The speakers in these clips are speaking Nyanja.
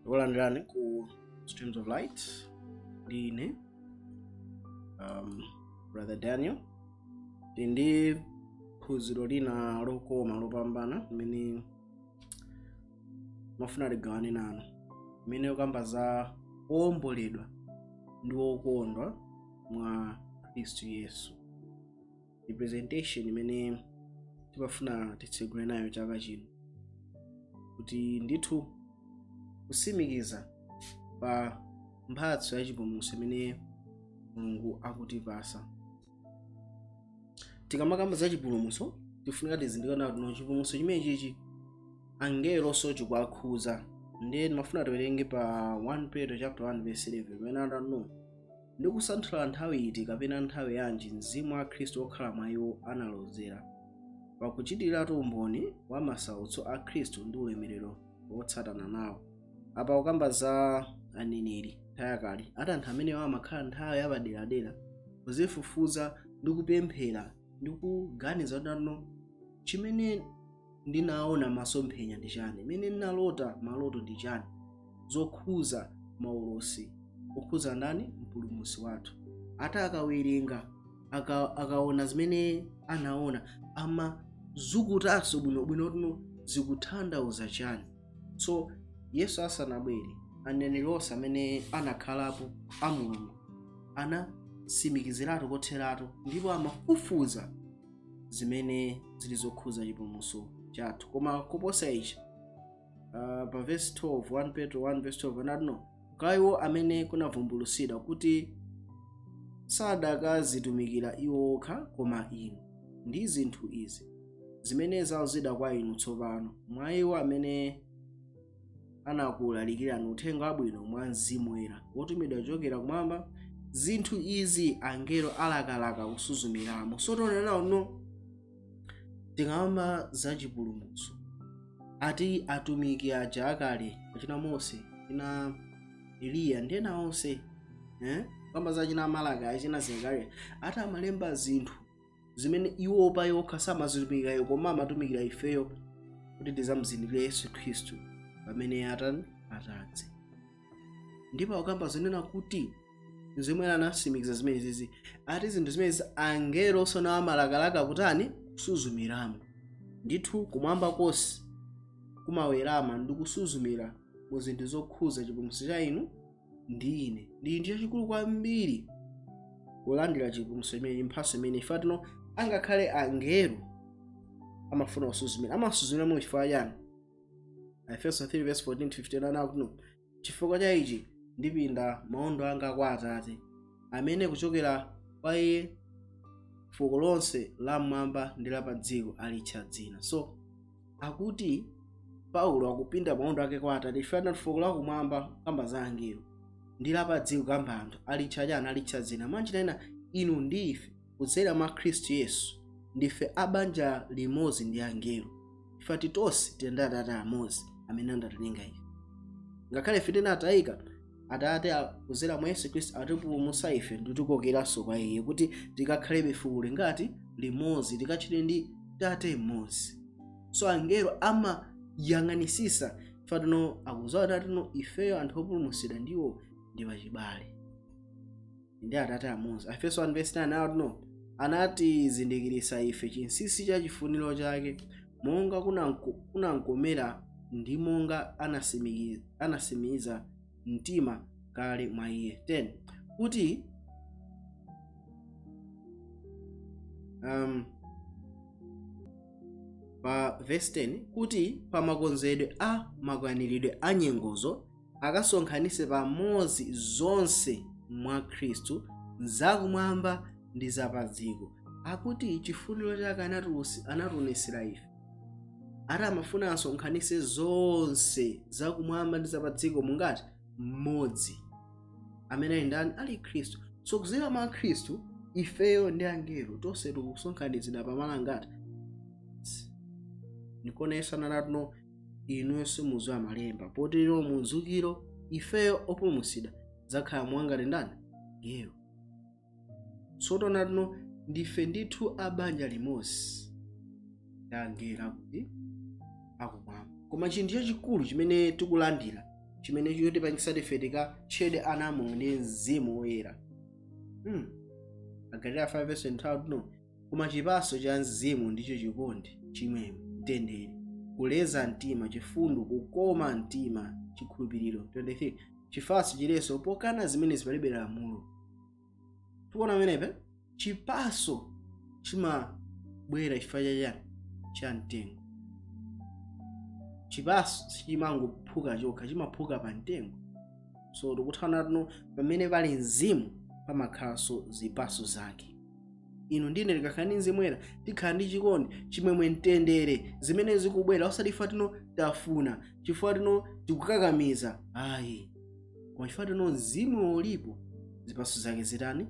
Tikulandirani ku Streams of Light. Ndine Brother Daniel. Tili ndi phunziro lina lokoma lopambana limene mafuna tigawane nanu, limene ukamba za owomboledwa ndi wokondwa mwa Khristu Yesu. Representation imene timafuna titsegule nayo chaka chino, kuti ndithu kusimikiza pa mphatso ya chipulumutso imene Mulungu akutipasa. Tikamakamba za chipulumutso, tifunika tizindikire kuti chipulumutso chimene chichi angelo chikuwakhuza. Ndiye timafuna tiwerenge pa 1 Petro chapter 1 verse 11, pamene atano ndi kusanthula nthawi iti kapena nthawi yanji mzimu wa Khristu wokhala mwa iwo analozera pakuchitiratu umboni wa masautso a Khristu ndi ulemerero wotsatana nawo. Apa kukamba za aneneri nthawi yakale, ati anthu amenewo amakhala nthawi yapaderadera kuzifufuza ndi kupemphera ndi kuganiza kuti ano chimene ndinaona masomphenya ndi chani, imene ndinalota maloto ndi chani, zokhuza maulosi okhuza ndani? Mpulumutsi wathu. Ati akawerenga, akaona zimene anaona, amazukutanso bwinobwino kuti zikutanthauza chani. So Yesu asanabwere, aneneri onse amene anakhalapo a Mulungu anasimikiziratu kotheratu ndipo amafufuza zimene zili zokhuza chipulumutso chathu. Koma kuposa ichi, pa verse 12, 1 Petro 1 verse 12 anati no kwa iwo amene kunavumbulutsidwa kuti sadakazitumikira iwo okha koma inu, ndi zinthu izi zimene zauzidwa kwa inu tsopano mwa iwo amene anakulalikirani uthenga wabwino mwa Mzimu Woyera wotumidwa kuchokera kumwamba. Zinthu izi angelo alakalaka kusuzumiramo. So tiona nawo no tikamamba za chipulumutso, ati atumiki aja akale, achina Mose, achina Eliya ndi ena onse, kamba za achina Malaki, achina Zekariya, ati amalemba zinthu zimene iwo pa yokha samazitumikira, koma amatumikira ifeyo kuti tizamuzindikire Yesu Khristu pamene atani atadze. Ndipo akamba zonena kuti zimwe anasimikiza zimene zizi, ati zinthu zimene angelo sona amalakalaka kutani kusuzumiramo. Ndithu kumwamba konse kumawerama ndi kusuzumira mu zinthu zokhuza chipulumutso cha inu ndi ine. Ndi chinthu chachikulu kwambiri kulandira chipulumutso chimene, mphatso imene ifatino angakhale angelo amafuna kusuzumira. Amasuzumira mu chifukwa chani? Efeso 3 verse 14 15 anakuti chifukwa cha ichi ndipinda maondo anga kwa Atate, amene kuchokera kwa iye fuko lonse la mmwamba ndi la pa dziko alitcha dzina. So akuti Paulo akupinda maondo ake kwa Atate, ifana fuko la kumwamba kamba za angelo ndi la pa dziko kamba anthu alitcha chani? Alitcha dzina. Mwanjira ina inu ndi ife kudzera mwa Khristu Yesu ndife abanja limodzi ndi angelo. Ife tonse tili ndi Atate amodzi amene anatilenga ife. Ngakhale ife tinatayika, Atate kudzera mwa Yesu Khristu atipulumutsa ife ndi kutikokeranso kwa iye kuti tikakhalebe fuko lingati limodzi, tikachite ndi Tate mmodzi. So angelo amayang'anisisa fatino akudziwa tatino ifeyo anthu opulumutsidwa ndiwo ndi pachibale ndi Atate amodzi. Efeso 1 verse 9 anatino anatizindikirisa ife chinsinsi cha chifuniro chake, monga kunankomera ndi monga anasimikiza mtima kale mwa iye. 10 kuti pa verse 10 kuti pa makonzedwe a makwaniridwe a nyengozo akasonkhanitse pamodzi zonse mwa Khristu zakumwamba ndi zapadziko. Akuti chifuniro chake anatiunisira ife, ati amafuna asonkhanitse zonse zakumwamba ndi zapadziko mungati mmodzi amene ali ndani? Ali Khristu. So kudzera mwa Khristu ifeyo ndi angelo tonse tikusonkhanitsidwa pamalo ngati nikona. Yesu anati no inu simudziwa malemba, potero muzukiro ifeyo opulumutsidwa zakhala mwangati ndani? Ngelo. So tonatino ndife ndithu abanja limodzi ndi angelo akuti akumwamba. Koma chinthu chachikulu chimene tikulandira Chimene chotipangisa ife tikatchedwe ana a Mulungu ndi Mzimu Woyera. Agalatiya 5:12 no, koma chipaso cha Mzimu ndicho chikondi, chimwemwe, mtendere, kuleza mtima, chifundo, kukoma mtima, chikhulupiriro. 23 chifaso, chileso, pokana zimene palibe lamulo. Tikuona pamenepe chipaso chimabwera chifukwa chachani? Cha mtengo. Chipaso sichimangophuka chokha, chimaphuka pa mtengo. So tikuthana tuno, pamene pali mzimu pamakhalanso zipaso zake. Inu ndine tikakhala ndi Mzimu Woyera tikhala ndi chikondi, chimwemwe, mtendere zimene zikubwera osati chifukwa tino tafuna, chifukwa tino tikukakamiza, ayi, koma chifukwa tino mzimu ulipo, zipaso zake zitani?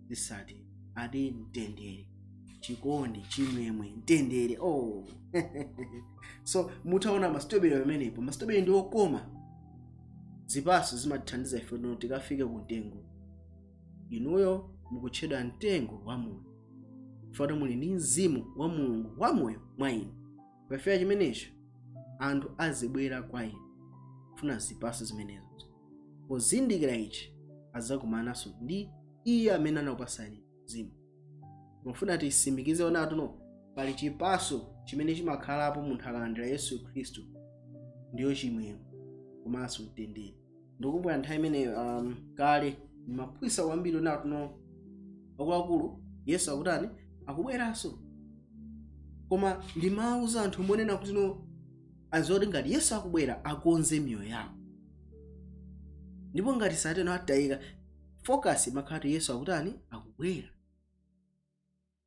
Zisati ati mtendere, chikondi, chimwemwe, mtendere. Oh, so mutaona mastrawberry pamenepo, mastrawberry ndi okoma. Zipaso zimatithandiza ife tino tikafike ku mtengo. Inuyo mukutchedwa mtengo wa moyo chifukwa muli ndi mzimu wa Mulungu wa moyo mwa inu. Pafika chimenecho anthu azibwera kwa inu kufuna zipaso zimenezo. Pozindikira ichi azakumananso ndi iye amene anakupasani mzimu. Mufuna tisimikize onatuno pali chipaso chimene chimakhalapo munthu akalandira Yesu Khristu, ndiyo chimwemwe komanso mtendere. Ndikumbukira nthawi imeneyo kale ndimaphwisa kwambiri onatuno akuluakulu, Yesu akutani? Akubweranso. Koma ndimawuza anthu monena kuti no, azoti ngati Yesu akubwera akonze miyoyo yawo, ndipo ngati sateno atayika focus imakhala kuti Yesu akutani? Akubwera.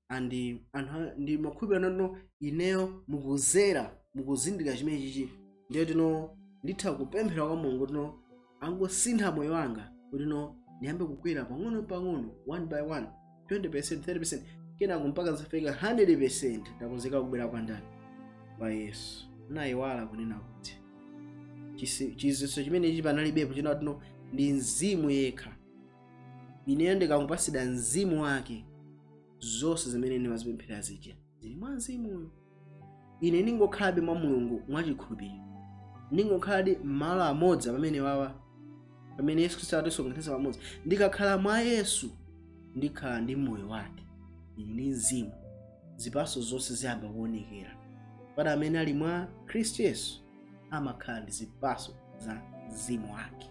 Andi anthu ndi makhulupiriro no, ineyo mukuzera mukuzindikira chimene chichi, ndiye tino nditha kupemphera kwa Mulungu tino angosintha moyo wanga kuti no ndiyambe kukwera pang'ono pang'ono, 1 by 1, 20%, 30%, kenako mpaka zafika 100% ndakonzeka kubwera kwa ndani? Kwa Yesu. Nayiwala kunena kuti chiziso chimene ichi panalibepo chinatino ndi mzimu yekha. Ineyo ndikamupasida mzimu wake, zonse zimene ndimazipemphera zija zili mwa mzimuyo. Ine ndingokhalabe mwa Mulungu mwachikhulupiriro, ndingokhalabe m'malo amodzi pamene wawa pamene Yesu Khristu atisonkhanitsa pamodzi. Ndikakhala mwa Yesu ndikhala ndi moyo wake, ili ndi mzimu, zipaso zonse ziyamba kuonekera. Pano amene ali mwa Khristu Yesu amakhala ndi zipaso za mzimu wake.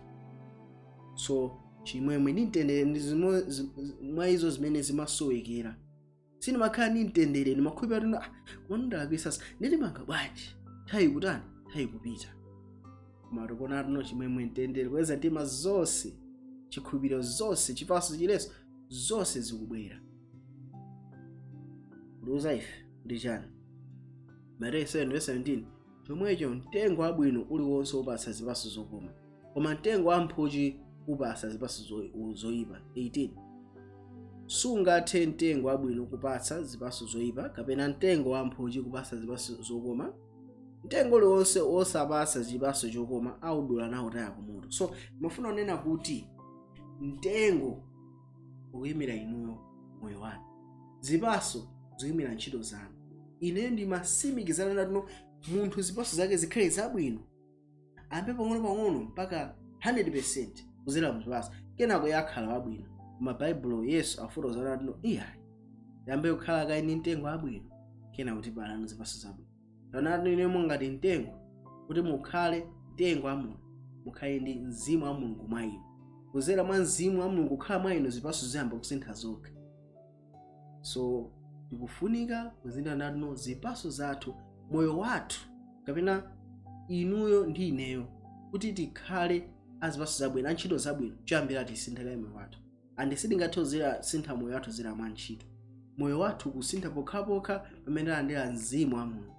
So chimwemwe ndi mtendere ndi mwa izo zimene zimasowekera. Sindimakhala ndi mtendere, ndimakhulupirira kuti koma ndalakwitsa, ndimanga bwanji, nthawi kutani, nthawi kupita. Koma tikuona tuno chimwemwe, mtendere, kuleza mtima zonse, chikhulupiriro zonse, chipaso, chileso zonse zikubwera. Kutiuza ife kuti chani? Mateyu 7:17, chomwecho mtengo wabwino uliwonse upatsa zipatso zokoma, koma mtengo wamphuchi upatsa zipatso zoyipa. 18 sungathe mtengo wabwino kupatsa zipatso zoyipa, kapena mtengo wamphuchi kupatsa zipatso zokoma. Mtengo uliwonse wosapatsa chipatso chokoma awudula nawutaya kumoto. So mafuna kunena kuti mtengo ukuyimira inuyo, moyo wanu, zipatso zikuyimira ntchito zanu. Ine ndimasimikizana natuno munthu zipatso zake zikhale zabwino, ambe pang'ono-pang'ono mpaka 100% kuzera mzipatso, kenako yakhala wabwino. Koma Baibulo Yesu afotokoza natuno iyayi, yambe kukhala kayi ndi mtengo wabwino, kena kuti balani zipatso zabwino. Tanatu ine ngati mtengo, kuti mukhale mtengo wa Mulungu, mukhale ndi mzimu wa Mulungu mwa inu. Kuzera mwa mzimu wa Mulungu kukhala mwa inu, zipatso ziyamba kusintha zokha. So tikufunika kuzinda natuno zipatso zathu, moyo wathu, kapena inuyo ndi ineyo, kuti tikhale azipatso zabwino, antchito zabwino, choyambira tisinthe kaye moyo wathu. And sitingathe sintha moyo wathu zera mwa ntchito. Moyo wathu kusintha pokhapokha pamene talandira mzimu wa Mulungu,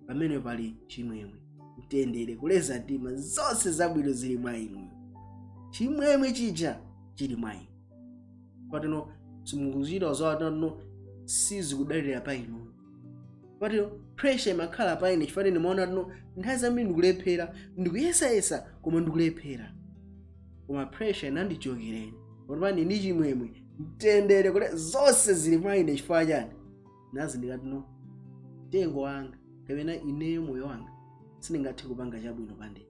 pamene pali chimwemwe, mtendere, kuleza mtima, zonse zabwino zili mwa inuyo. Chimwemwe chija chili mwa inu patino simukuchita zawatano, sizikudalira pa inuyo. Patino pressure imakhala pa ine chifukwa ndimaona tino nthawi zambiri ndikulephera, ndikuyesayesa koma ndikulephera, koma pressure inandichokereni patipani ndi chimwemwe, mtendere, kuti zonse zili mwa ine. Chifukwa chani? Nazindika tino mtengo wanga kapena ineyo moyo wanga sindingathe kupanga chabwino pandekha.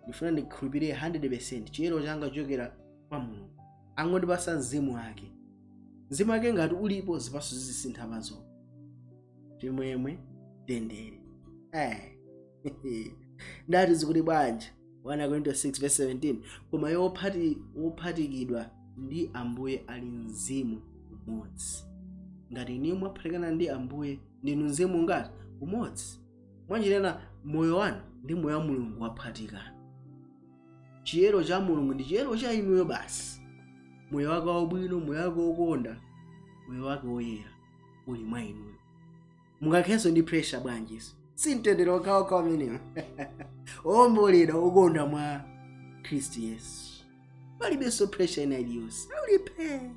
Ndifuna ndikhulupirire 100% chiyero changa chochokera kwa Mulungu. Angondipasa mzimu wake, mzimu wake ngati ulipo, zipatso zizisintha pazo, chimwemwe, mtendere. Ndati zikuti bwanji? 1 Korinto 6 verse 17: koma wophatikidwa ndi Ambuye ali mzimu umodzi. Ngati inu mwaphatikana ndi Ambuye, ndinu mzimu ngati umodzi. Mwanjirena moyo wanu ndi moyo wa Mulungu waphatikana. Chiyero cha Mulungu ndi chiyero cha inuyo basi. Moyo wake wabwino, moyo wake wokonda, moyo wake woyera uli mwa inuyo. Mungakhenso ndi pressure bwanjiso? Si mtendere okhaokha amenewo, owomboledwa, okonda mwa Khristu Yesu. Palibenso pressure ina iliyonse, ulipe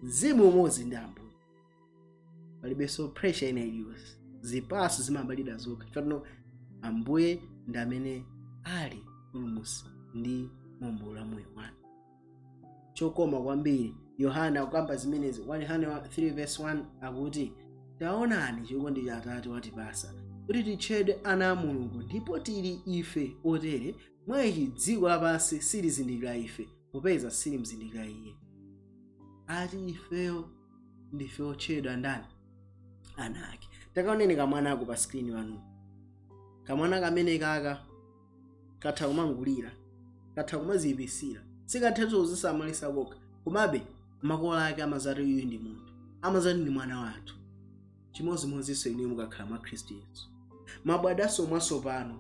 mzimu umodzi ndi Ambuye. Palibenso pressure ina iliyonse, zipatso zimabalidwa zokha. Chifukwa Ambuye ndi amene ali Mpulumutsi ndi Mombolo wa moyo wanu. Chokoma kwambiri, Yohana akukamba zimenezi, 1 Yohane 3 verse 1 akuti, taonani chikondi cha Atate watipasa, kuti titchedwe ana a Mulungu, ndipo tili ife otere. Mwa ichi dziko lapansi silizindikira ife, popeza silimzindikira Iye. Ati ifeyo ndife otchedwa ndani? Ana ake. Takaoneni kamwana ako pa screen pano. Kamwana kamene kaka katha kumangulira, katha kumaziyipisira, sikathetso kuzisamalisa kokha, komabe makolo ake amazati uyu ndi munthu, amazati ndi mwana wathu. Chimodzimodzinso inu mukakhala mwa Khristu Yesu, mabwadaso mwatsopano,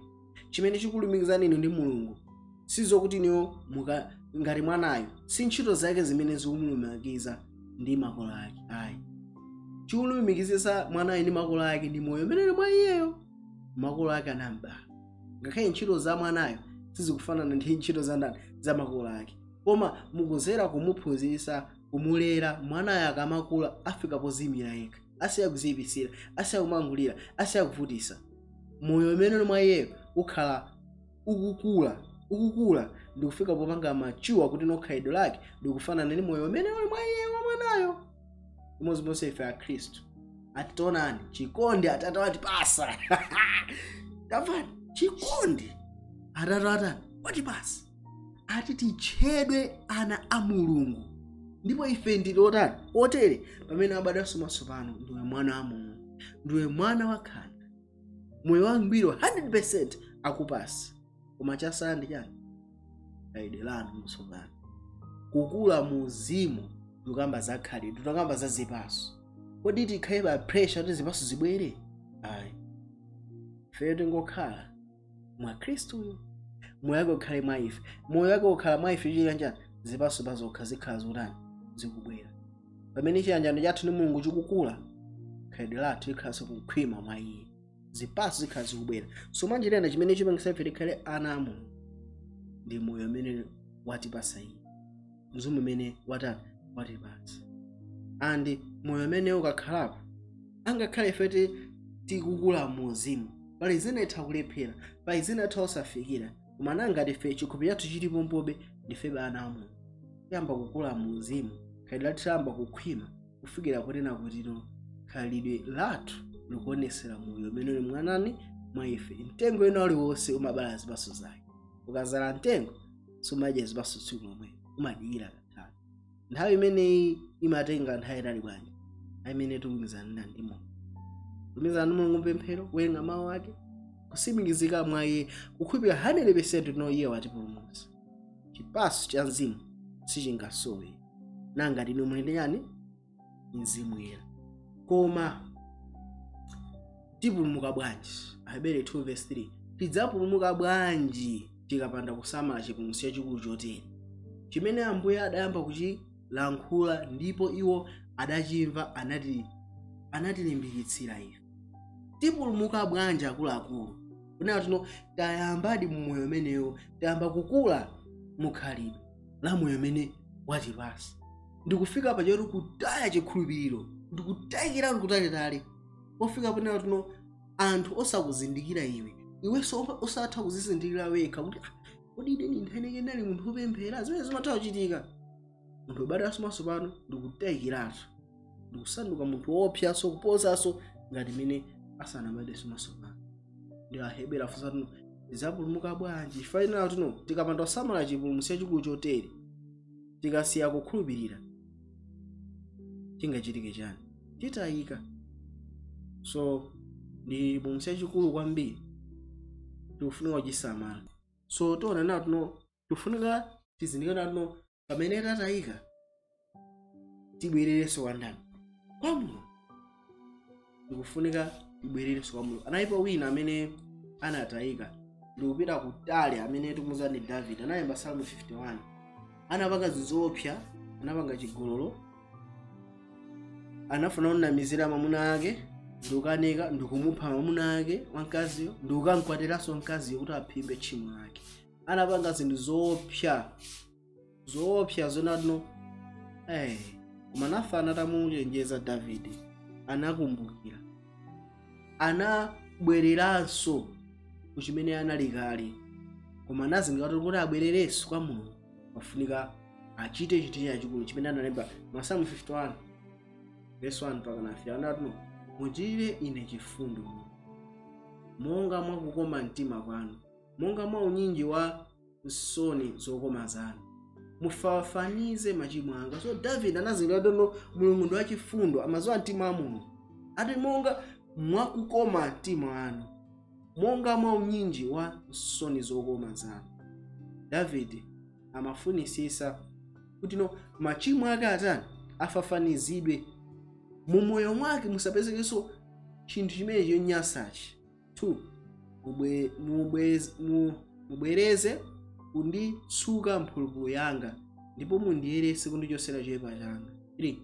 chimene chikulumikizani inu ndi Mulungu sizokuti inuyo ngati mwanayo, si ntchito zake zimene zikumulumikiza ndi makolo ake, ayi. Chikulumikizisa mwanayo ndi makolo ake ndi moyo umene uli mwa iyeyo. Makolo ake anambala, ngakhale ntchito za mwanayo sizikufanana ndi ntchito za ndani? Za makolo ake. Koma mukuzera kumuphunzitsa, kumulera, mwanayo akamakula afika poziyimira yekha, asiya kuziyipisira, asiya kumangulira, asiya kuvutisa. Moyo umene uli mwa iyeyo ukhala ukukula, ukukula, ndikufika popanga machuwa kuti nokhalidwe lake ndikufanana ndi moyo umene uli mwa iye wa mwanayo. Imodzimodzi ife Akhristu, atitonani chikondi Atate watipasa. Tamvani, chikondi Atate atani? Watipasa, ati titchedwe ana a Mulungu, ndipo ife ndili otani? Otere. Pamene abadwanso mwatsopano, ndiwe mwana wa Mulungu, ndiwe mwana wa khanda, moyo wangwiro 100% akupasa. Koma chasala ndi chani? Khalidwe lanu mutsopano, kukula mu uzimu. Tikamba za khalidwe, tikamba za zipatso. Kodi tikhale pa pressure kuti zipatso zibwere? Ayi, ifeyo tingokhala mwa Khristuyo, moyo wake ukhale mwa ife. Moyo wake ukhala mwa ife, chili chani? Zipatso pazokha zikhala zotani? Zikubwera. Pamene chiyanjano chathu ndi Mulungu chikukula, khalidwe lathu likhalanso kukhwima mwa Iye, zipatso zikhala zikubwera. So mwanjirena chimene chipangisa ife tikhale ana a Mulungu ndi moyo umene watipasa Iye, mzimu umene watani? Watipasa. And moyo umene ukakhalapo, angakhale ife tikukula mu uzimu, pali zina itha kulephera, pali zina itha osafikira, koma nangati ife chikhulupiriro chathu chilipompobe, ndife ana a Mulungu. Tiyamba kukula mu uzimu, khalidwe lathu liyamba kukhwima kufikira ponena kutino khalidwe lathu likuonesera moyo umene uli mwanani? Mwa ife. Mtengo ina uliwonse umabala zipatso zake. Ukazala mtengo, sumadya zipatso tsiku lomwe, umadikira kanthawi. Nthawi imeneyi imatenga nthawi itali bwanji? Nthawi imene tikulumikizana ndi Mulungu, kulumikizana ndi Mulungu, mpemphero, kuwerenga mawu ake, kusimikizika mwa Iye, kukhulupirira 100% no Iye watipulumutsa. Chipatso cha mzimu sichingasowe nangati inu muli ndi chani? Mzimu Yera. Koma tipulumuka bwanji? Ahebere 2 verse 3: tidzapulumuka bwanji tikapanda kusamala chipulumutso chachikulu chotere, chimene Ambuye adayamba kuchilankhula, ndipo iwo adachimva anatilimbikitsira ife? Tipulumuka bwanji, akuluakulu? Kunena tino tayambadi mu moyo umenewo, tayamba kukula mukhalidwe la moyo umene watipasa, ndikufika pachoti kutaya chikhulupiriro, ndikutayikira kutalitali, pofika ponena tino anthu osakuzindikira iwe, iwenso osatha kuzizindikira wekha kuti, "Ah, kodi ine ndinthaineke ndali munthu wopemphera?" Zimene zimatha kuchitika munthu ubadwanso mwatsopano ndikutayikiratu, ndikusanduka munthu woopsanso kuposanso ngati mene asanabadwenso mwatsopano. Ndi Ahebera afunsa tino, Tidzapulumuka bwanji? Fainala tino tikapanda kusamala chipulumutso chachikulu chotere, tikasiya kukhulupirira, chingachitike chani? Titayika. So ndi chipulumutso chachikulu kwambiri, tikufunika kuchisamala. So tiona nawo tino tikufunika tizindikire nawo tino pamene tatayika tibwererenso kwa ndani? Kwa Mulungu. Tikufunika tibwererenso kwa Mulungu. Analipo wina amene anatayika ndikupita kutali, amene tikumuza ndi David. Analemba Salmo 51. Anapanga zoopsa, anapanga chigololo, anafuna kunamizira mwamuna ake ndikukanika, ndikumupha mwamuna ake wamkaziyo, ndikukamkwatiranso mkaziyo kuti aphimbe tchimo lake. Anapanga zinthu zoopsa, zoopsa zonatino. Koma Nathani atamuchenjeza Davide, anakumbukira, anabwereranso kuchimene anali kale. Koma anazindikira kuti abwererenso kwa Mulungu pafunika achite chinthu chachikulu chimene analemba Masalmo 51 verse 1 mpaka na 3. Anati, muchitire ine chifundo monga mwakukoma mtima kwanu, monga mwa unyinji wa nsoni zokoma zanu, mufafanize machimo anga. So David anazindikira kuti Mulungu ndi wachifundo, amadziwa mtima wa Mulungu. Ati monga mwakukoma mtima anu, monga mwa unyinji wa nsoni zokoma zanu. David amafunisisa kuti no machimo ake atani? Afafanizidwe mu moyo mwake, musapezekenso chinthu chimene chonyansachi. 2 Mubwereze kunditsuka mphulupulu yanga, ndipo mundiyeretse kundichotsera choyipa changa. 3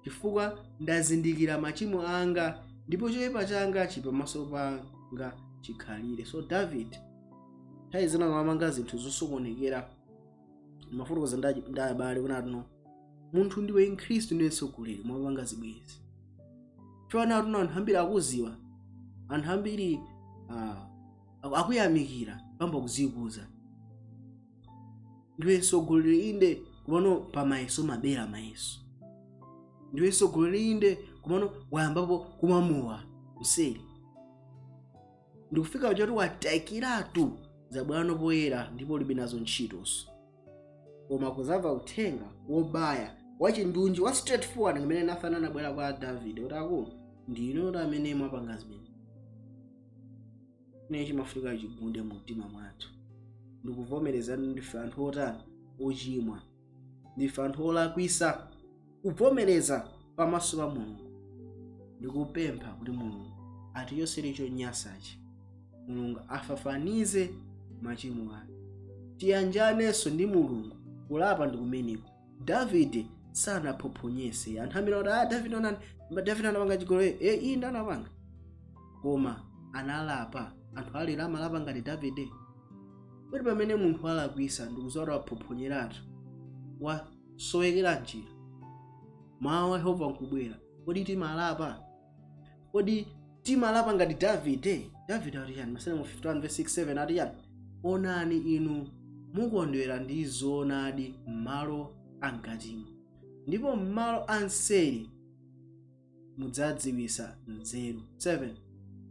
Chifukwa ndazindikira machimo anga, ndipo choyipa changa chili pamaso panga chikhalire. So David nthawi zina amamanga zinthu zosokonekera. Mafotokoza ndi abale kunati no munthu ndiwe mkhristu, ndiwe mtsogoleri, mwapanga zibwezi chona tuna anthu ambiri akuziwa, anthu ambiri akuyamikira pamba kuzikuza. Ndiwe mtsogoleri inde, kumano pamayeso mabera mayeso. Ndiwe mtsogoleri inde, kumano wayambapo kumamuwa mseri, ndikufika choti watayikiratu zabwano poyera, ndipo ulibe nazo ntchitonso. Koma kuzamva uthenga wobaya wachindunji wa straightforward kumene Nathani anabwera kwa David kuti akulu ndinu amene mwapanga zimene ine chimafunika chigunde mu mtima mwathu, ndikuvomereza ndife anthu otani? Ochimwa, ndife anthu olakwisa. Kuvomereza pamaso pa Mulungu ndikupempha kuti Mulungu atichosere chonyansachi, Mulungu afafanize machimo ake, tiyanjanenso ndi Mulungu. Kulapa ndi kumeneko. Davide sanaphophonyese. Anthu ambiri akuti Davide onani, Davide anapanga chigololo. Iye ndi anapanga, koma analapa. Anthu alero amalapa ngati Davide? Kuti pamene munthu alakwisa ndikudziwa kuti waphophonyeratu, wasowekera njira, mawu a Yehova nkubwera, kodi timalapa? Kodi timalapa ngati Davide? Davide ati chani? Masalimo 51 verse 6 7 ati chani? Onani, inu mukondwera ndi zoonadi m'malo amkatimo, ndipo m'malo anseri mudzadziwisa nzeru. 7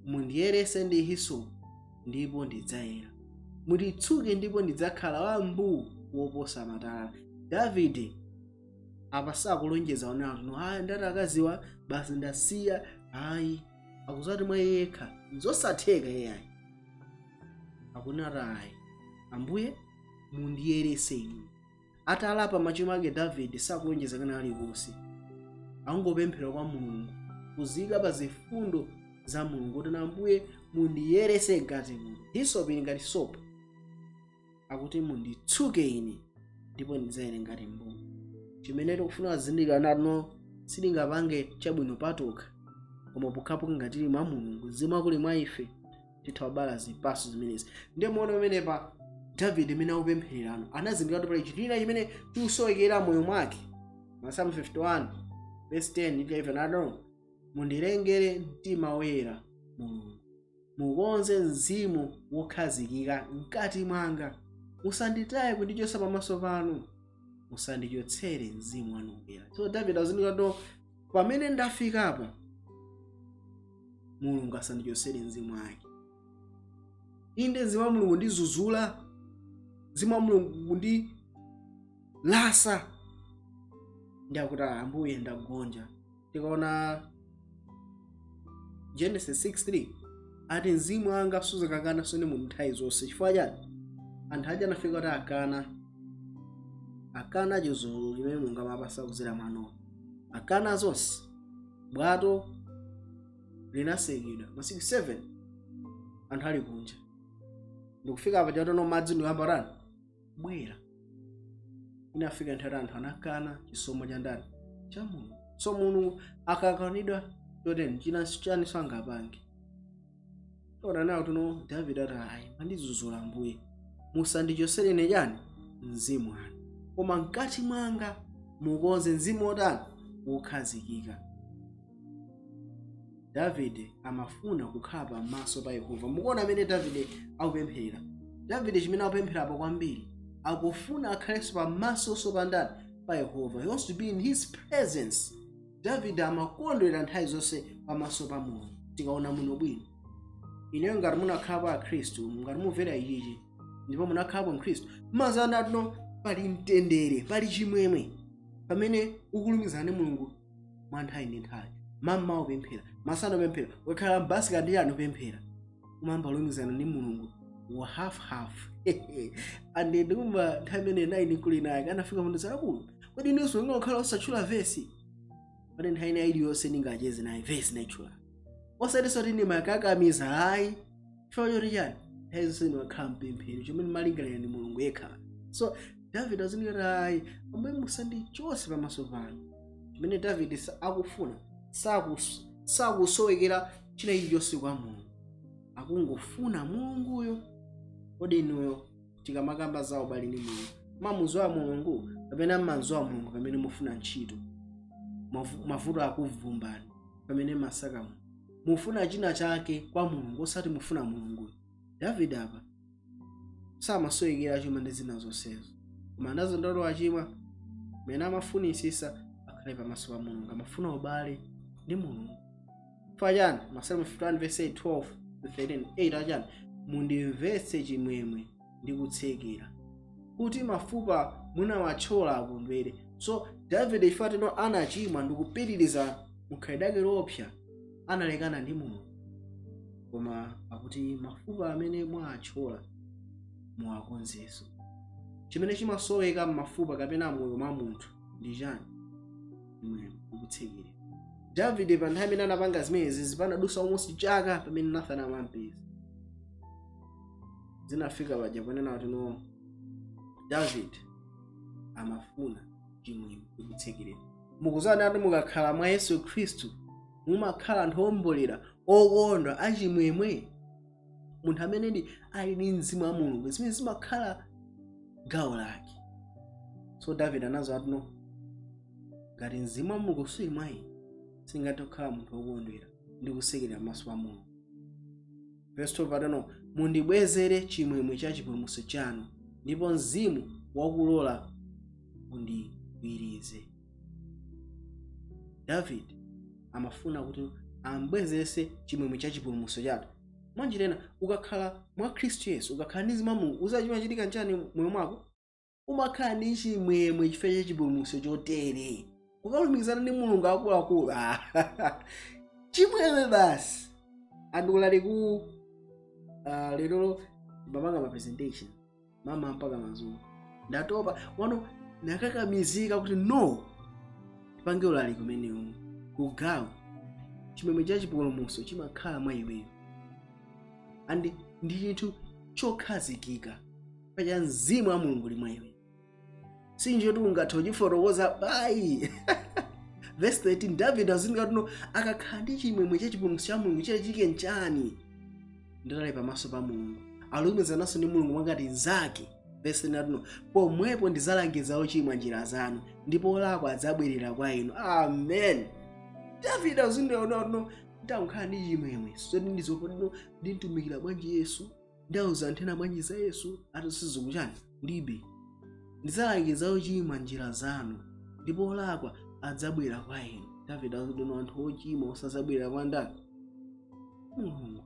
Mundiyerese ndi hisopo, ndipo ndidzayera; munditsuke, ndipo ndidzakhala wambuu woposa matalala. Davide apa sakulonjeza onena no ayi, ndati akaziwa basi ndasiya. Ayi, akuzati mwa yekha zosatheka iyayi. Akunati ayi, Ambuye mundiyerese inu. Atalapa machimo ake, Davide sakulonjeza kana aliponse, angopemphera kwa Mulungu, kuzika pa zifundo za Mulungu kuti na Ambuye mundiyerese mkati muno, hisopo ili ngati sopo, akuti munditsuke ine ndipo ndidzayere ngati mbuku. Chimene tikufuna kuzindikira natino, sitingapange chabwino patokha, koma pokhapokha ngati tili mwa Mulungu, mzimu akuli mwa ife, titha kubala zipatso zimenezi. Ndiye muone pamenepa Davide imene akupemphererano, anazindikira kuti pali chinthu chimene chikusowekera moyo mwake. Masalmo 51 verse 10 ndi 11 ado, mundilengere mtima woyera, Mulungu, mukonze mzimu wokhazikika mkati mwanga. Musanditaye kundichotsa pamaso panu, musandichotsere mzimu wanu woyera. So David azindikira kuti pamene ndafikapa, Mulungu asandichotsere mzimu wake. Inde mzimu wa Mulungu ndizuzula, mzimu wa Mulungu ndi lasa, ndi akuti Ambuye ndagonja. Tikaona Genesis 6:3 ati mzimu wanga suzakakana sone munthu nthawi zonse. Chifukwa chani? Anthu aja anafika kuti akana chizulu chimene Mulungu amapasa kudzera mwa Nowa, akana zonse. Bwato linasekedwa masiku 7 anthu ali kunja, ndikufika apa chatono madzi ndikuyamba tani bwera. Inafika nthawi anthu anakana chisomo cha ndani? Cha Mulungu. So Mulungu akakanidwa choteni china chani sangapange. Tiona nawo tuno David ati ayi, mandizuzula Ambuye, musandichoserene chani mzimu wanu, koma mkati mwanga mukonze mzimu wotani wokhazikika. Davide amafuna kukhala pamaso pa Yehova. Mukuona amene Davide akupempherera? Davide chimene akupempherapo kwambiri, akufuna akhalenso pamaso pa ndani? Pa Yehova. He wants to be in his presence. Davide amakondwera nthawi zonse pamaso pa Mulungu. Tikaona muno bwino, ineyo ngati munakhalapo akhristu, ngati mumvera ichichi ndipo munakhalapo mkhristu, mazana atino pali mtendere, pali chimwemwe pamene ukulumikizana ndi Mulungu mwa nthawi ndi nthawi. Mamma upemphera, masana upemphera, ukakhala mbasi kandi yani upemphera, umamba ulumikizana ndi Mulungu wa half half. And ndikumva nthawi imene nayi nkuli naye kanafika munthu akulu, kodi inenso ngakhala osatchula vesi pane nthawi ina iliyonse ndingacheze naye vesi naitchula, osatinso ti ndimakakamiza ayi. Chifukwa choti chani? Nthawi zonse ndimakhala mpemphero, chomwe ndimalingalira ndi Mulungu yekha. So David azindikira ayi, Ambuye musandichose pamaso panu. Chimene David akufuna, sakusowekera china chilichonse kwa Mulungu, akungofuna Mulunguyo. Kodi inuyo tikamakamba za ubale ndi Mulungu, mamuzowa Mulungu kapena mmanzowa Mulungu pamene mufuna ntchito, mavuto akuvumbani, pamene masaka Mulungu, mufuna china chake kwa Mulungu, osati mufuna Mulunguyo? David apa samasowekera chuma ndi zina zonsezo, koma anazo ndalo achimwa mene amafunisisa akhale pamaso pa Mulungu, amafuna ubale ndi Mulungu. Chifukwa chani? Masalmo 51 verse 8, 12 to 13, 8 achani? Mundimvetse chimwemwe ndi kutsekera, kuti mafupa munawathyola akondwere. So David chifukwa tino anachimwa ndikupitiriza mukhalidwe ake lopsa, analekana ndi Mulungu, koma akuti mafupa amene mwathyola muwakonzenso. Chimene chimasoweka m'mafupa kapena moyo mwa munthu ndi chani? Chimwemwe ndikutsekera. Davide pa nthawi imene anapanga zimenezi, zipanadusa almost chaka pamene Nathan amampeza. Zinafika paja panena kuti no, David amafuna chimwemwe ndikutsekerera. Mukuzana ati mukakhala mwa Yesu Khristu mumakhala anthu owombolera, okondwa, achimwemwe. Munthu amene ndi ali ndi mzimu wa Mulungu, zimene zimakhala gawo lake. So David anazo ati no, ngati mzimu wa Mulungu suli mwa ine, singathe kukhala munthu wokondwera ndi kusekerera pamaso pa Mulungu. Verse 12 atano, mundibwezere chimwemwe cha chipulumutso chanu, ndipo mzimu wakulola undigwirize. David amafuna kuti ambwezerese chimwemwe cha chipulumutso chake. Mwanjirena ukakhala mwa Khristu Yesu, ukakhala ndi mzimu wa Mulungu, uzachimachitika nchani moyo mwako? Umakhala ndi chimwemwe chifukwa cha chipulumutso chotere, ukalumikizana ndi Mulungu akuluakulu, chimwemwe basi. Andikulali ku lero ndimapanga ma presentation mama mpaka madzulo, ndatopa wano, nakakamizika kuti no, tipange ulaliki umenewu kugawo. Chimwemwe cha chipulumutso chimakhala mwa iweyo and ndi chinthu chokhazikika pacha mzimu wa Mulungu uli mwa iwe, sinjoti ungathe kuchifotokoza bayi. Verse 13, David azindika tuno akakhala ndi chimwemwe cha chipulumutso cha Mulungu, chilachike nchani? Nditali pamaso pa Mulungu, alumikizananso ndi Mulungu mwangati nzake. Verse 13 tuno, pomwepo ndizalangiza ochimwa njira zanu, ndipo olakwa adzabwerera kwa inu. Amen. David azindika tuno ndakukhala ndi chimwemwe, soti ndizopotino ndintumikira bwanji Yesu, ndauza anthu ena bwanji za Yesu, ati sizikuchani kulibe. Ndizalangiza ochimwa njira zanu, ndipo olakwa adzabwera kwa inu. David azindika anthu ochimwa osazabwera kwa ndani? Mulungu,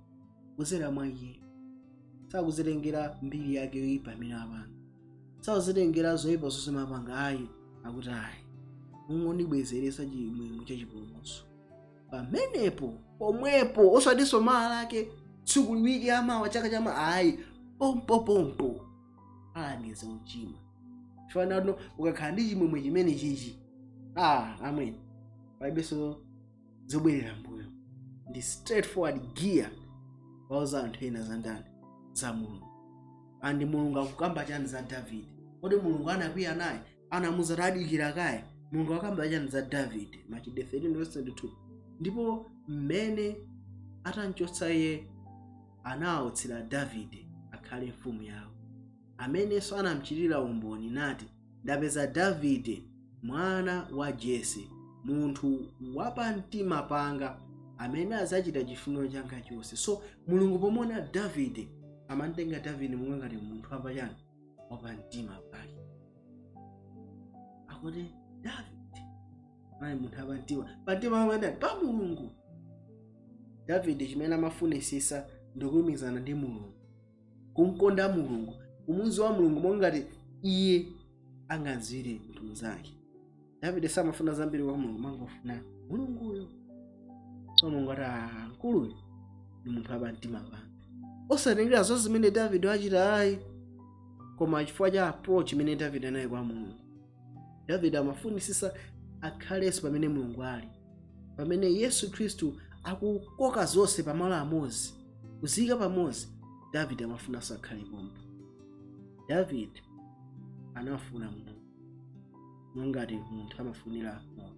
kuzera mwa iye. Sakuzitengera mbiri yake yoyipa imene apanga, sakuzitengera zoyipa zonse mapanga ayi. Akuti ayi, mungondibwezeresa chimwemwe chachipulumutso pamenepo pomwepo, osatinso mawa lake, tsiku, wiki amawa, chaka chama, ayi, pompopompo alangiza uchimwa. Chifanano ukakhala ndi chimwemwe chimene chichi, amweni, palibenso zobwerera mbuyo, ndi straightforward gear wauza anthu ena za ndani? Za Mulungu. And Mulungu akukamba chani za Davide? Kodi Mulungu anakwiya naye? Anamuza tadikira kaye? Mulungu akamba chani za Davide? Machitidwe 13:22, ndipo mmene atamchotsa iye anawautsira Davide akhale mfumu yawo, amenenso anamchitira umboni nati, "Ndapeza Davide mwana wa Jese, munthu wapamtima panga, amene adzachita chifuniro changa chonse." So Mulungu pomona Davide amantenga Davide monga ngati munthu wapachani? Wapamtima pake. Akuti Davide anali munthu wapamtima, pamtima pamene pa Mulungu. Davide chimene amafunisisa ndikulumikizana ndi Mulungu, kumkonda Mulungu, kumudziwa Mulungu monga ngati iye angadziwire munthu mnzake. Davide samafuna zambiri kwa Mulungu, mangofuna Mulunguyo. So Mulungu ati, "Ah, mkuluyu ndi munthu wapamtima panga." Osatengera zonse zimene Davide wachita ayi, koma chifukwa cha approach imene Davide anali kwa Mulungu. Davide amafunisisa akhalenso pamene Mulungu ali, pamene Yesu Khristu akukoka zonse pamalo amodzi, kuziyika pamodzi. Davide amafunanso akhale pompo. David anafuna Mulungu mongati munthu amafunira moyo.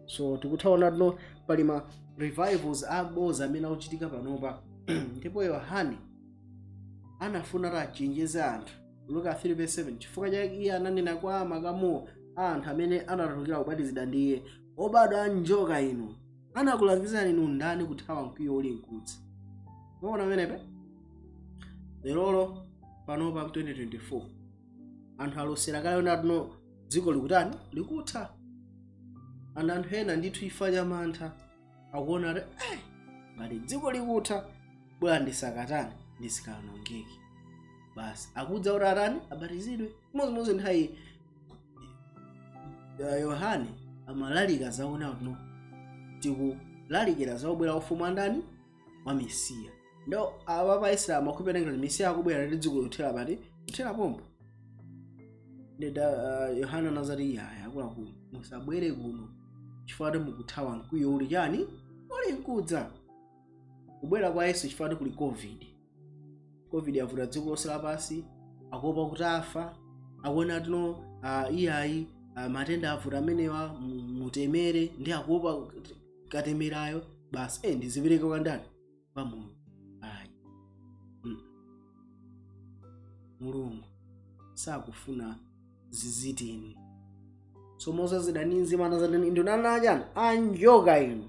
So tikuthaona tino pali ma revivals aboza amene akuchitika panopa. Ndipo Yohane anafuna kuti achenjeze anthu. Luka 3:7, chifukwa chake iye ananena kwa makamuwo a anthu amene anatulukira kubatizidwa ndi iye, "Obadwa a njoka inu, anakulangizani inu ndani kuthawa mkwiyo uli mkudza?" Maona pamenepe lerolo panopa 2024 anthu alosera kale natino dziko likutani? Likutha. And anthu ena ndithu ifa cha mantha akuona kuti ngati dziko likutha, bwera ndisakatani, ndisikaonongeke basi. Akudza kuti atani? Abatizidwe. Imodzimodzi nthawi Yohane amalalika zaona kuti tikulalikira zaubwera ufumu andani? Wa Mesiya. Ndo awa pa Israeli amakhulupirira ngati Mesiya akubwera ndi dziko likuthera pati? Kuthera pompo. Ndida Yohana anazati, "Yaya, akuluakulu, musabwere kuno chifukwa mukuthawa mkwiyo uli chani? Uli mkudza." Kubwera kwa Yesu chifukwa kuli COVID. COVID yavuta dziko lonse lapansi, akuopa kuti afa, akuona tino iyayi, matenda avuta amenewa, mutemere ndi akuopa katemerayo basi, ndizipereke kwa ndani? Kwa Mulungu? Ayi. Mulungu sakufuna zizitini. So mozazidani nzimana zadani ndinanachani anjoka inu.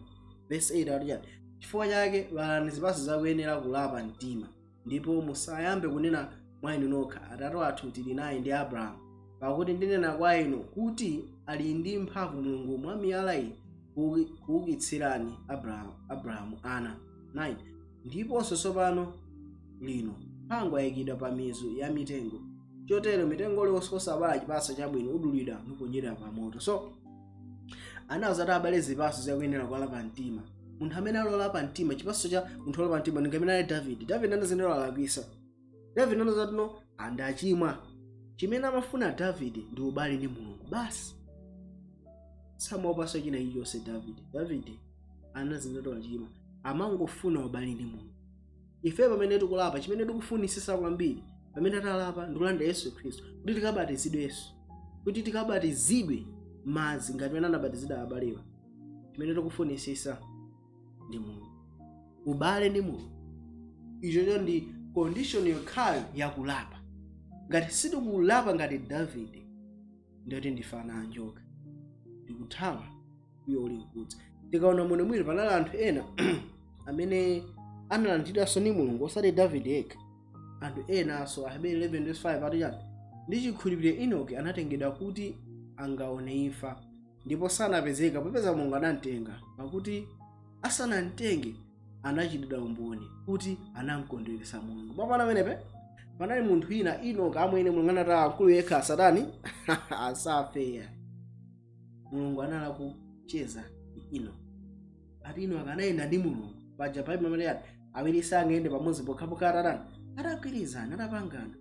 Verse 8 akuti chani? Chifukwa chake balani zipatso zakuyenera kulapa mtima, ndipo musayambe kunena mwa inu nokha, 'Atate wathu tili naye ndi Abrahamu,' pakuti ndinena kwa inu kuti ali ndi mphamvu Mulungu mwa miyala iyi kuukitsirani Abrahamu ana. 9 Ndiponso tsopano lino mphangwa yayikidwa pa mizu ya mitengo. Chotero mitengo uliwonse osabala chipatso chabwino udulidwa nuponyedwa pa moto. So anawuza kuti abale zipatso zakuyenera kulapa mtima. Munthu amene alolapa mtima, chipatso cha munthu olapa mtima ndi amene ali David. David anazindikira alakwisa. David anazati, "No, andachimwa." Chimene amafuna David ndi ubale ndi Mulungu basi, samaopanso china chilichonse. David anazindikira wachimwa, amangofuna ubale ndi Mulungu. Ife pamene tikulapa, chimene tikufunisisa kwambiri pamene talapa ndikulandira Yesu Khristu, kuti tikabatizidwenso, kuti tikabatizidwe madzi ngati pamene anabatizidwa abalewa, chimene tikufunisisa ndi Mulungu, ubale ndi Mulungu. Ichocho ndi condition yokhayo yakulapa. Ngati sitikulapa ngati Davide, ndiyoti ndifana anjoka, ndikuthawa uyo uli mkudza. Tikaona muno mwiri panali anthu ena amene analandidwanso ndi Mulungu, osati Davide yekha, anthu enanso. Aheberi 11:5 ati chani? Ndi chikhulupiriro Enoki anatengedwa kuti angaone imfa, ndipo sanapezeka popeza Mulungu anamtenga, pakuti asanamtenge Anachitidwa umboni kuti anamkondweretsa Mulungu. Papana pamenepe panali munthu wina, Enoki amwene. Mulungu anati akulu yekha satani asafeya. Mulungu anali kucheza ndi Enoki. Ati Enoki anayenda ndi Mulungu. Paja Baibulo amene ati awiri sangayende pamodzi pokhapokha atatani? Atagwirizana, atapangana.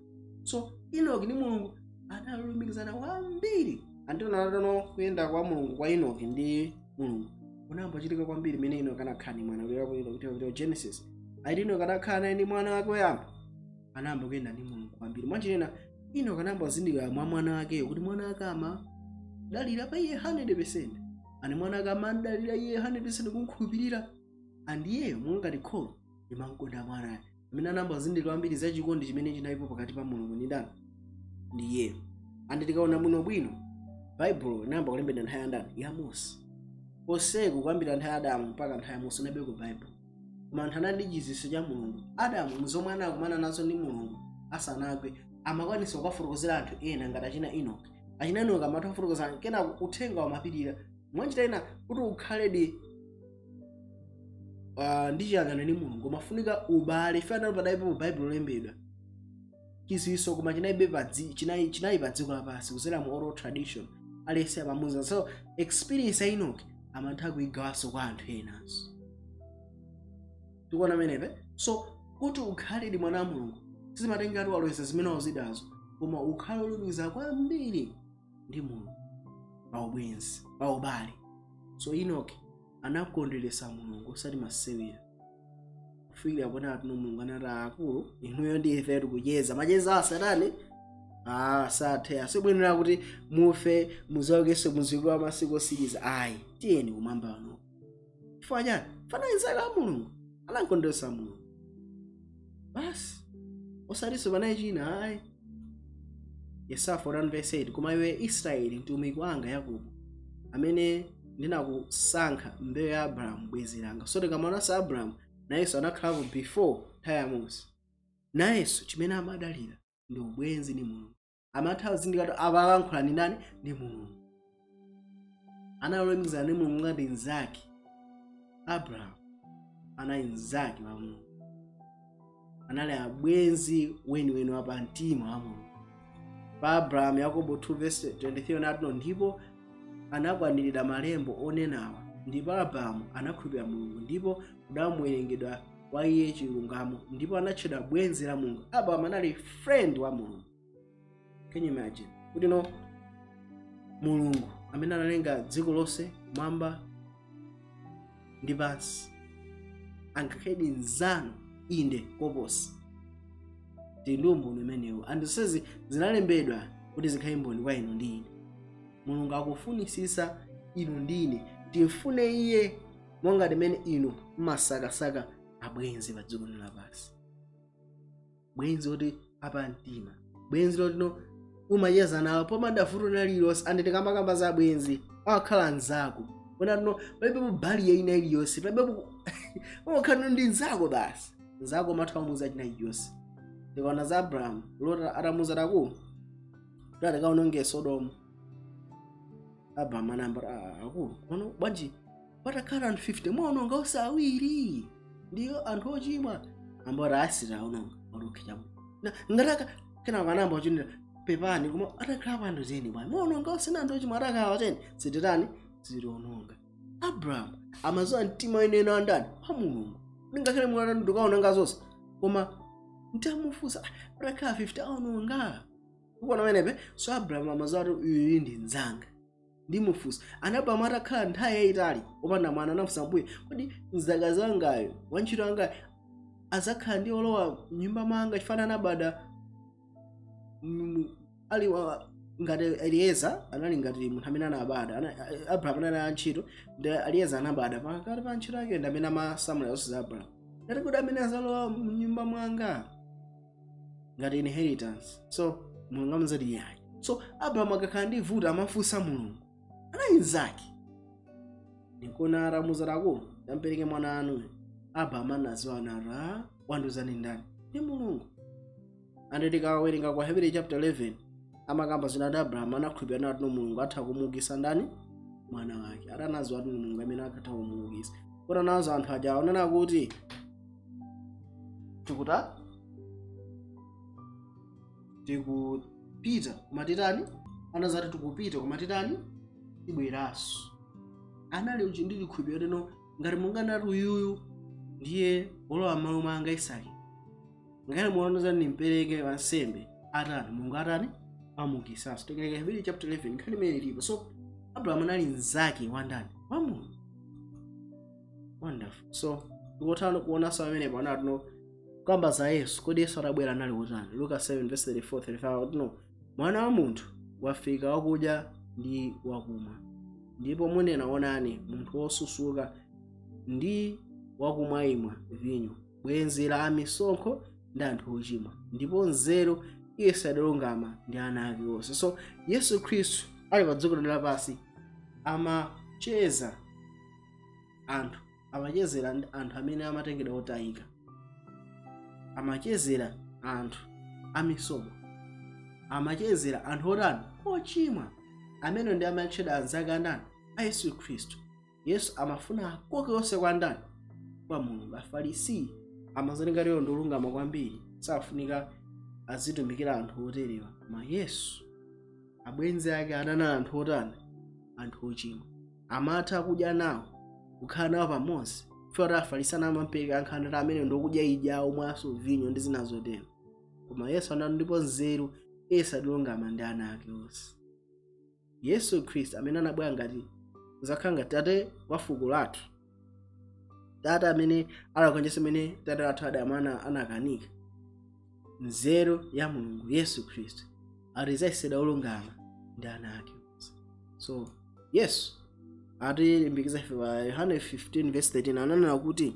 So Enoki ndi Mulungu analumikizana kwambiri. Andiona atano kuyenda kwa Mulungu kwa Enoki ndi Mulungu kunayamba chitika kwambiri imene Enoki anakhala ndi mwana. Kulera Genesis, ati Enoki anakhala naye ndi mwana wake woyamba, anayamba kuyenda ndi Mulungu kwambiri. Mwanjirena Enoki anayamba kuzindikira mwa mwana wakeyo kuti mwana wake amadalira pa iye 100, ani mwana wake amadalira iye 100, kumkhulupirira, andiyeyo monga kholo limankonda mwanayo. Amene anayamba kuzindikira kwambiri za chikondi chimene chinalipo pakati pa Mulungu ndi ndani? Ndi iyeyo. Andi tikaona bwinobwino, Baibulo inayamba kulembedwa nthawi ya ndani? Ya Mose. Poseku kuyambira nthawi ya Adamu mpaka nthawi ya Mose inabeko Baibulo, koma anthu anali ndi chidziwitso cha Mulungu. Adamu mzomwe anakumana nazo ndi Mulungu asanagwe amakwanisa kukafotokozera anthu ena ngati achina Enoki. Achina Enoki amatha kufotokozera, kenako uthenga wamapirira. Mwanjira ina, kuti ukhaledi ndi chiyanjano ndi Mulungu umafunika ubale. Ife anali padaipo Baibulo lolembedwa, chidziwitso, koma chinalibe chinali pa dziko lapansi kudzera mu oral tradition, aliyense amamuza. So experience ya Enoki amatha kuigawanso kwa anthu enanso. Tikuona menepe? So kuti ukhaledi mwana wa Mulungu sizimatengera waloweza zimene wazidazo, koma ukhale olumikiza kwambiri ndi Mulungu pa ubwenzi, pa ubale. So Enoki anakondweretsa Mulungu osati masewera, kufikira pona atuno Mulungu anati, "Akulu, inuyo ndi ife tikucheza macheza asatani asathe, asibwenera kuti mufe muzaukenso muziko wa masiku osiriza. Ayi, tiyeni kumwamba pano." Chifukwa chani? Fanayizaka a Mulungu anakondweretsa Mulungu basi, osatinso panayi china ayi. Yesaya 41 verse 8: "Koma iwe Israeli, mtumiki wanga, Yakobo, amene ndinakusankha, mbewu ya Abrahamu bwenzi langa." So tikamananso Abrahamu nayenso anakhalapo before nthawi ya Mose. Nayenso chimene amadalira ndi ubwenzi ndi Mulungu. Amatha kuzindikira kuti apalankhula ndi ndani? Ndi Mulungu. Analumikizana ndi Mulungu ngati mnzake. Abrahamu anali mnzake wa Mulungu, anali abwenzi weniweni wa pamtima wa Mulungu. Pa Abrahamu, Yakobo 2 verse 23 anati, "Ndipo anakwaniridwa malembo onenawa, ndipo Abrahamu anakhulupirira Mulungu, ndipo kudamuwerengedwa kwa iye chilungamo, ndipo anatchedwa bwenzi la Mulungu." Abrahamu anali friend wa Mulungu. Can you imagine kuti no Mulungu amene analenga dziko lonse, mwamba ndi pansi, angakhaledi mnzanu? Inde, koposa. Tili ndi umboni umenewu, and zonsezi zinalembedwa kuti zikhale mboni kwa inu ndi ine. Mulungu akufunisisa inu ndi ine timfune iye monga timene inu mmasakasaka abwenzi pa dziko lino lapansi, bwenzi oti apamtima, bwenzi lotino umacheza nawo popanda vuto lililonse. Andi tikamakamba za bwenzi, awakhala anzako onatino palibepo barrier ina iliyonse, palibepo, umakhala ndi nzako basi. Nzako umatha kumuuza china chilichonse. Tikaona za Abrahamu, Loti atamuuza taku kuti atikaononge Sodomu, Abrahamu anayamba, "Ah, akulu, kono bwanji patakhala anthu 50 mwaononga onse awiri? Ndiyo anthu ochimwa." Amboti asita aononga orokhe chabu ngataka. Kenako anayamba kuchindira, "Pepani, koma atakhala pa anthu 10 bwana mwaononga onse na anthu ochimwa? Atakhala 10 sititani? Sitiononga." Abrahamu amadziwa mtima wenene wa ndani? Wa Mulungu. Ndingakhale mulungu ndikaononga zonse, koma ntamufunsa, patakhala 50 aononga? Ukuona pamenepe? So Abrahamu amadziwa kuti uyu ndi mnzanga, ndimufunsa. Ana Abrahamu atakhala nthawi yayitali opanda mwana, anafunsa Mbuye, "Kodi mzaka zangayo, wantchito wangayo azakhala ndi olowa mnyumba mwanga?" Chifana anabada ali ngati Elieza anali ngati munthu amene anabada. Abrahamu anali antchito, ndi Elieza anabada pakati pa antchito ake, ndi amene amasamula zonse za Abrahamu. Ngati kuti amene azalowa mnyumba mwanga ngati inheritance? So Mulungu amazati yayi. So Abrahamu akakhala ndi vuto amafunsa Mulungu, anali mnzake. Nkona atamuzatako, "Tampereke mwana anu," Abrahamu anadziwa anati, "Wanduzani ndani? Ndi Mulungu." Andi tikawerenga kwa Hebrew chapter 11, amakamba zinati Abrahamu anakhulupirira nati Mulungu atha kumuukitsa ndani? Mwana wake. Atanadziwa ati Mulungu amene akatha kumuukitsa. Kota nazo anthu aja onena kuti tikuta tikupita koma titani, anazati tikupita koma titani, tibweranso. Anali uchi ndi chikhulupiriro teno ngati munganati uyuyu ndiye wolowa m'malo mwanga Isake, ngati muoneza nimpereke wansembe atani, Mulungu atani, amukisanso. Tikeleka Hebrew chapter 11, nkhani imene ilipo. So Abrahamu anali mnzake wa ndani? Wa Mulungu. Wonderful. So tikutha kuonanso pamenepo anatino kamba za Yesu. Kodi Yesu atabwera anali wotani? Luka 7 verse 34 35 tino mwana wa munthu wafika wakudya ndi wakumwa, ndipo munena, onani munthu wosusuka ndi wakumwayimwa vinyo, bwenzi la amisonkho ndi anthu ochimwa. Ndipo nzeru iye sadalungama ndi ana ake onse. So Yesu Khristu ali pa dziko lapansi amacheza anthu, amachezera anthu amene amatengedwa otayika, amachezera anthu amisonkho, amachezera anthu otani, ochimwa, amene ndi amatchedwa anzake andani? A Yesu Khristu. Yesu amafuna akoke onse kwa ndani? Kwa Mulungu. Afarisi amazenga lero ndi olungama kwambiri, safunika azitumikira anthu oterewa. Koma Yesu abwenzi ake anana anthu otani? Anthu ochimwa. Amatha kudya nawo, kukhala nawo pamodzi. Fika Afarisi anamampereka ankhanira amene ndokudya idya omwanso vinyo ndi zina zotero. Koma Yesu anati ndipo nzeru iye adalungama ndi ana ake onse. Yesu Khristu amene anabwera ngati kuzakhala ngati tate wa fuko lathu, tate amene alakonjenso amene tate wathu Adamu anakanika, nzeru ya Mulungu Yesu Khristu atizayisedwa olungama ndi ana ake onse. So Yesu atilimbikitsa ife pa Yohane 15 verse 13, ananena kuti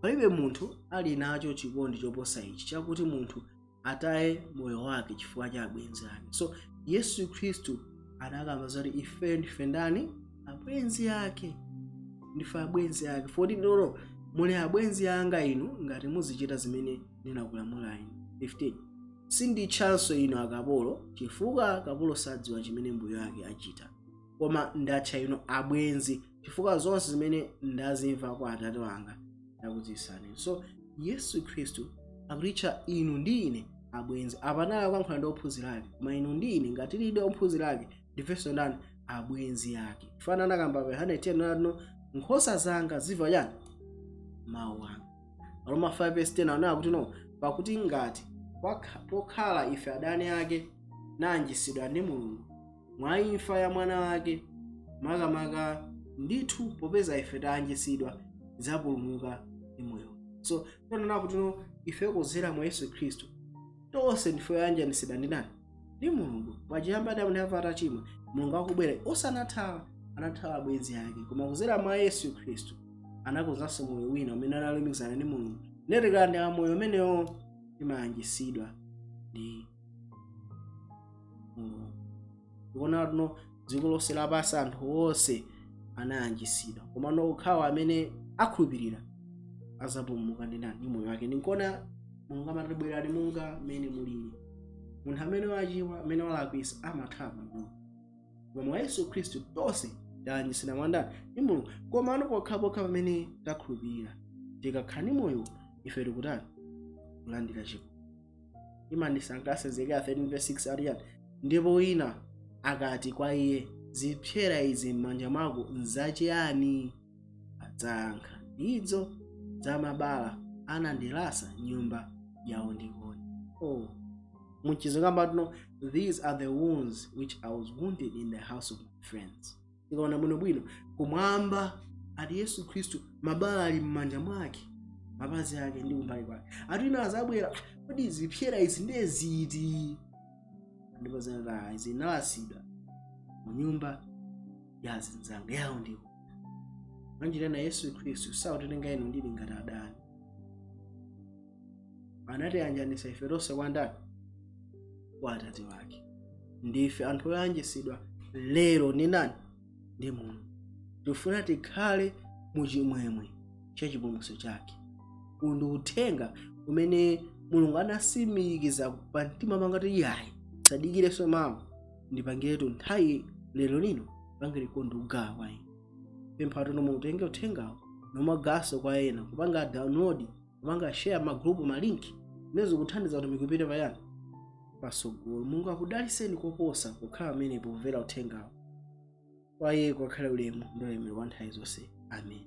palibe munthu ali nacho chikondi choposa ichi, chakuti munthu ataye moyo wake chifukwa cha abwenzi ake. So Yesu Khristu anakamba zoti ife ndife ndani? Abwenzi ake. Ndife abwenzi ake. Foti ndolo muli abwenzi anga inu ngati muzichita zimene ndinakulamula inu. 15 sinditchanso inu akapolo, chifukwa akapolo sadziwa chimene mbuye wake achita, koma ndatcha inu abwenzi, chifukwa zonse zimene ndazimva kwa Atate wanga ndakudziwitsani. So Yesu Khristu akutitcha inu ndi ine abwenzi. Apanali akuyankhula ndi ophunzira ake, koma inu ndi ine ngati tilidi ophunzira ake ndifenso ndani? Abwenzi ake. Fana anakamba pa Yohane 10 nati nkhosa zanga zimva chani? Mawu anga. Roma 5 verse 10 anena kuti no, pakuti ngati pokhala ife adani ake nayanjisidwa ndi Mulungu mwa imfa ya mwana wake, makamaka ndithu popeza ife tayanjisidwa tidzapulumuka ndi moyo. So tonena kuti no, ife kudzera mwa Yesu Khristu tonse ndife oyanjanisidwa ndi nani? Ndi Mulungu. Pachiyambi Adamu ndi Hava atachimwa, Mulungu akubwera osanathawa, anathawa abwenzi ake, koma kudzera mwa Yesu Khristu anakonzanso moyo wina umene analumikizana ndi Mulungu. Netikandi moyo umenewo timayanjisidwa ndi Mulungu. Tikuona tuno dziko lonse lapansi anthu onse anayanjisidwa, koma okhawa amene akhulupirira azapulumuka ndi nani? Ndi moyo wake. Ndinkuona Mulungu amati bwerani monga mmene mulili. Munthu amene wachimwa, amene walakwisa, amathawa pang'ono, koma mwa Yesu Khristu tonse tayanjisidwa mwa ndani? Ndi Mulungu. Koma ano pokhapokha pamene takhulupirira, tikakhala ndi moyo ife tikutani? Kulandira chipulumutso. Imandisangalatsa Ezekiel 13 verse 6 ali yani, ndipo wina akati kwa iye, zipsera izi m'manja mwako nzachiyani? Adzayankha, idzo za mabala anandilasa nyumba yawo ndikoni. Oh, muchizungu tino, these are the wounds which I was wounded in the house of my friends. Tikaona bwinobwino kumwamba ati Yesu Khristu mabala ali m'manja mwake, mapazi ake ndi kumbali kwake. Ati ina azabwera, kodi zipsera izi ndiye ziti? Ndipo zinati zinalasidwa mu nyumba ya azinzanga yawo. Ndiko manjira Yesu Khristu sakutenga inu ndili ngati adani, anatiyanjanisa ife tonse kwa ndani? Kwa Atate wake. Ndife anthu oyanjisidwa lero ndi ndani? Ndi Mulungu. Tifuna tikhale muchimwemwe cha chipulumutso chake. Uwu ndi uthenga umene Mulungu anasimikiza pa mtima panga kuti yayi, sadikirenso mawu, ndipangiretu nthawi lero lino, pangire kondi ugawa kwa ine. Pempha tono mutenge uthengawo. Nomagaso kwa ena, kupanga download, kupanga share ma group, ma link imene zikuthandiza kuti mikupite payani pasogolo. Mulungu akudaliseni koposa kukhala pamenepo kumvera uthengawo. Kwa iye kwakhale ulemu ndi ulemerero wa nthawi zonse. Amen.